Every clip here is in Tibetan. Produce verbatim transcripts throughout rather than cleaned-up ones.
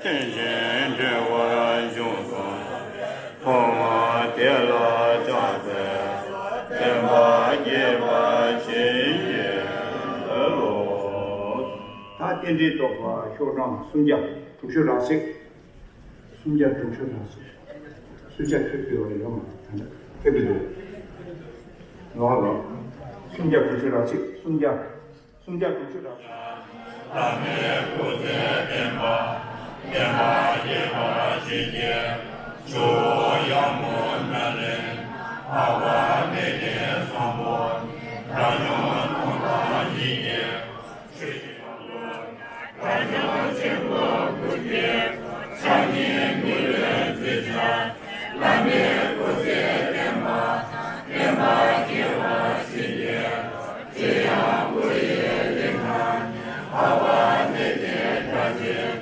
དེ་བཞིན་འབྲེལ་བར་འབྱུང་སོང་། ཐོག་མ་དེ་ལ་ཕྱག་འཚལ་ལོ། བསྟན་པ་རྒྱས་པར་བྱིན་གྱིས་རློབས། ད་རྟེན་འབྲེལ་གཏོར་མ་ཤོག་གྲངས་སུམ་བརྒྱ་དྲུག་ཅུ་རེ་གཅིག་སུམ་བརྒྱ་དྲུག་ཅུ་རེ་གཅིག་སུམ་བརྒྱ་ཁྱོན་ཡོད་རེད། ཡོད་མ་རེད། ད་ནི་ཁྱོན་གྱི་འདུག་ལོག་ལོག་སུམ་བརྒྱ་དྲུག་ཅུ་རེ་གཅིག་སུམ་བརྒྱ། སུམ་བརྒྱ་དྲུག་ཅུ་རེ་གཅིག་བླ་མའི་སྐུ་ཚེ་བརྟན་པ། བསྟན་པ་རྒྱས་པར་བྱིན་གྱིས་རློབས། ཡར་ངོའི་སྨོན་ལམ་འཕགས་པ་མེས་རྒྱལ་བཟང་པོ། དགྲ་བཅོམ་སྟོང་ཕྲག་བཞི་བརྒྱའི་ཆོས་ཀྱི་དབང་པོ། དགྲ་བཅོམ་ཆེན་པོ་སྐུ་སྐྱེ་ཕྱག་གཉིས་མི་ལུས་མཛད་ཅིང་། བླ་མའི་སྐུ་ཚེ་བརྟན་པ་དང་། བསྟན་པ་རྒྱས་པར་བྱིན་གྱིས་རློབས། ཚེ་ཡང་སྐུ་ཡི་གླིང་ཁ་ནས། འཕགས་པ་མེས་རྒྱལ་དགྲ་བཅོམ།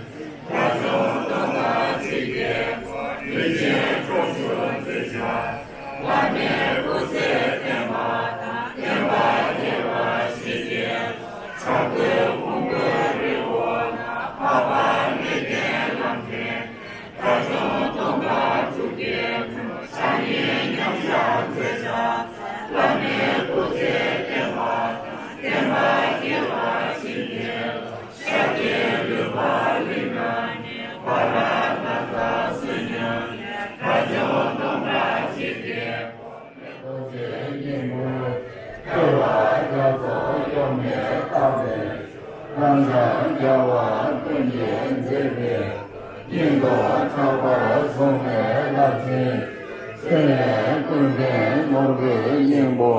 དགྲ་བཅོམ་སྟོང་ཕྲག་བཞི་བརྒྱའི་ལུས་ཅན་ཁྱབ་བཞུགས་མཛད་ཅིང་། བླ་མའི་སྐུ་ཚེ་བརྟན་པ་དང་། བསྟན་པ་རྒྱས་པར་བྱིན་གྱིས་རློབས། ཕྱག་རྡོར་ཕུང་པོའི་རི་བོ་ན། འཕགས་པ་མེས་རྒྱལ་གླང་ཆེན། དགྲ་བཅོམ་སྟོང་ཕྲག་དྲུག་བརྒྱའི་ལྷུན། ཕྱག་གཉིས་མཉམ་བཞག་མཛད་ཅིང་། བླ་མའི་སྐུ་ཚེ་བརྟན་པ་དང་། བསྟན་པ་རྒྱས་པར་བྱིན་གྱིས་རློབས། ཤཱཀྱའི་ལུས་འཕགས་གླིང་ཁ་ནས། བྷ་དྲ་ནཱ་ཐ་བསོད་སྙོམས་ནས། དགྲ་བཅོམ་སྟོང་ཕྲག་བཞི་བརྒྱའི་རྡོ་རྗེ་སྙིང་པོ། ཐོད་པ་རྒྱ་མཚོ་གཡོ་མེད་དག་པའི། རབ་འབྱམས་རྒྱལ་བ་ཀུན་གྱིས་མཛེས་པའི། སྙིང་སྟོབས་ཕྲག་པར་བཟུང་བའི་རླབས་ཆེན། ཕྲིན་ལས་ཀུན་ལྡན་ནོར་བུའི་སྙིང་པོ།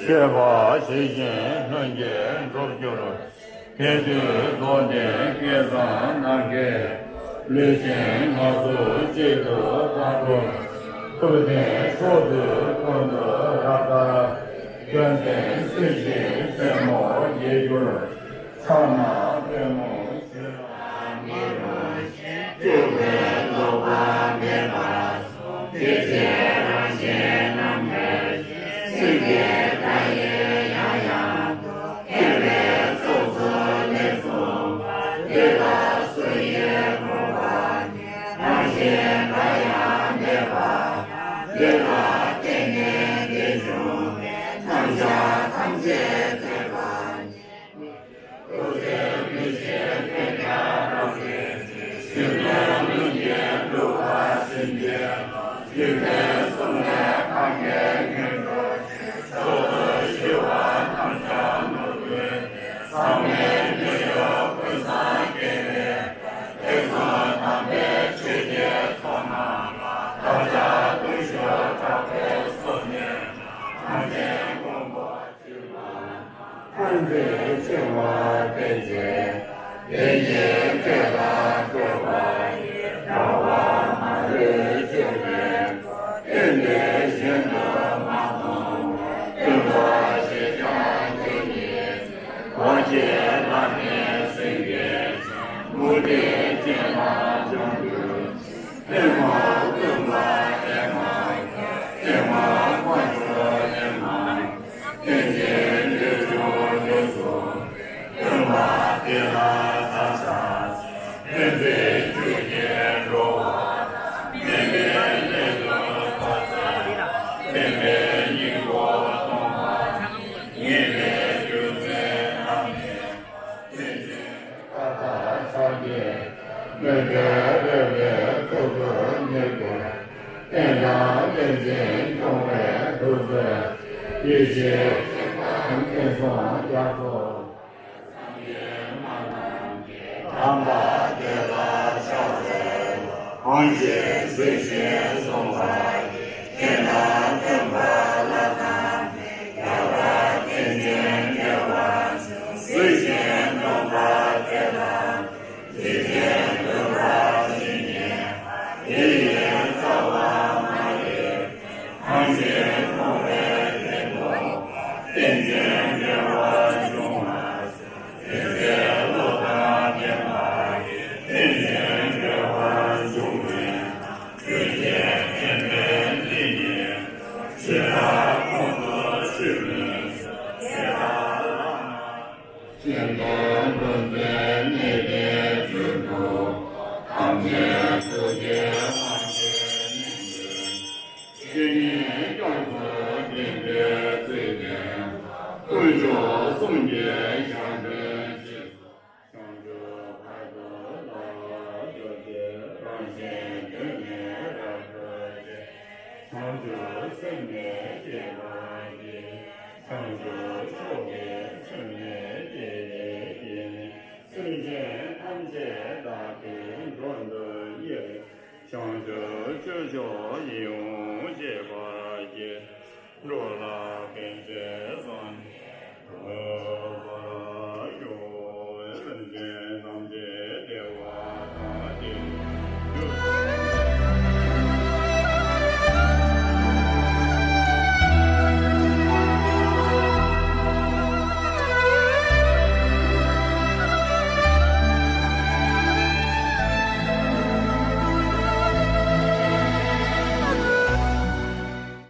བཞད་པ་ཇི་བཞིན་ལྷུན་གྱིས་གྲུབ་གྱུར། དེ་དུས་རྫོགས་ལྡན་སྐལ་བཟང་རྣམ་རྒྱལ། ལུས་ཅན་ལྔ་ཟུག་གཅིག་ཏུ་བརྡལ་གྱུར། ཐུབ་བསྟན་ཕྱོགས་བཅུ་ཀུན་ཏུ་རབ་དར། ཡོན་ཏན་སྲིད་ཞིའི་རྩེ་མོར་རྒྱས་གྱུར། ཕྱག་ན་པདྨོ་ཞུ་ལ་མི་རུང་ཞིང་། སྤྲུལ་པའི་ལོག་པ་མེད་པར་གསུངས། དེ་ཕྱིར་རང་གཞན་རྣམ་བསྒྱུར་ཞིང་། སེང་གེའི་སྒྲ་ཡིས་ཡང་ཡང་བསྟོད། མཁས་པའི་ཚོགས་སུ་ལེགས་གསུངས་པ། དེ་ལ་སུ་ཡིས་མོས་པ་ནི། རང་གཞན་འགའ་ཡང་མེད་པ་དང་། དེ་ལ་བརྟེན་ནས་འདི་བྱུང་བའི། རྣམ་གཞག་ཐམས་ཅད་འདོད་པ་ཉིད། སྐུ་ཚེ་མི་ཤིགས་བརྟན་ཀྱང་རབ་བརྟན་ཅིང་། ཞི་གནས་ལྷུན་གྱིས་གྲུབ་པར་བྱིན་གྱིས་རློབས། འཇིག་རྟེན་གསུམ་ལས་གང་གིས་ཉོན་སྤྲོ་ཞིང་། མཆོག་ཏུ་ཞི་བ་རྣམ་གཞག་ནོར་བུའི་གདན། ཟག་མེད་མི་གཡོ་ཀུན་བཟང་རྒྱལ་བའི་དཔལ། དེང་སང་དམ་པའི་ཆོས་ཀྱི་ཚོགས་རྣམས་ལ། བདག་ཅག་བརྟུལ་ཞུགས་དྲག་པོས་གསོལ་ནས་ཀྱང་། གངས་ཅན་ཀུན་འཁོར་ཕན་མཛད་ཆེ་བ་དེ་བཞིན། དེ་ཉིད་འབྲས་དང་སྤྲོས་པ་ཡི། དགྲ་བོ་མ་ལུས་སྤྱོད་པའི་མགོན། བསྟན་པའི་གཞན་དུ་མ་མཐོང་བའི། སྟོན་པ་ཞེས་བྱ་དེ་ཉིད་ཀྱི། གོ་འབྱེད་བླ་མའི་སེང་གེ་ཅན། མུ་སྟེགས་ཅན་ལ་སྦྱོང་གྱུར་ཅིང་། ཨེ་མ་སྟོན་པ་ཨེ་མ་ཡ། ཨེ་མ་དཀོན་མཆོག་ཨེ་མ་ཡ། རྟེན་ཅིང་འབྲེལ་འབྱུང་ལུས་གསུམ་པའི། སྟོན་པ་དེ་ལ་བདག་ཕྱག་འཚལ། བསྟན་འཛིན་ཆོས་ཀྱི་འགྲོ་བ་དང་། དམན་པའི་སླད་དུ་བདག་སྩལ་ལོ། བསྟན་པའི་སྙིང་པོ་སྟོང་པ་ཉིད། ཉེས་པའི་རྒྱུ་མཚན་རྣམ་སྨིན་པ། དེ་བཞིན་བཀའ་བཏགས་ཕྱག་གི་མོས་པས་རོལ་པའི་ཐོག་ཏུ་ཉེར་བསྡུ། རྟེན་དང་བསྟན་འཛིན་སྐྱོང་བའི་ཐུགས་སྲས། ཡེ་ཤེས་སྤྱན་དང་མཁྱེན་གསུམ་རྒྱ་མཚོ། སངས་རྒྱས་སྨྲ་རྣམས་ཀྱི་གདམས་པ་དེ་ལ་ཕྱག་འཚལ་ལོ། གང་ཞིག་གཟིགས་ཤིང་བཟུང་བ་ཡི། རྒྱན་དང་སྟོན་པ་བླ་ན་མེད། རྒྱལ་བ་བསྟན་ཅིང་རྒྱལ་བར་འབྱུང་། གཟིགས་ཤིང་འདོམས་པ་དེ་ལ། འཇིག་རྟེན་འདུལ་བ་ཇི་སྙེད་པ། དེ་ཡི་རྩ་བ་མ་ལུས་པའི། གང་ཞིག་མཐོང་བས་དེ་རྟོགས་པ། རྟེན་ཅིང་འབྲེལ་བར་འབྱུང་བར་གསུངས། དེ་ཚེ་བློ་དང་ལྡན་པ་ཡིས། རྟེན་ཅིང་འབྲེལ་བར་འབྱུང་བའི་ལམ། དེ་ཕྱིར་རྟེན་ སེམས་ནི་བསྐྱེད་པར་བགྱི། བྱང་ཆུབ་མཆོག་གི་སེམས་ནི་བསྐྱེད་པའི་རྒྱུ་ནི། སེམས་ཅན་ཐམས་ཅད་བདག་གིས་མགྲོན་དུ་གཉེར། བྱང་ཆུབ་སྤྱོད་མཆོག་ཡིད་འོང་སྤྱད་པར་བགྱི། འགྲོ་ལ་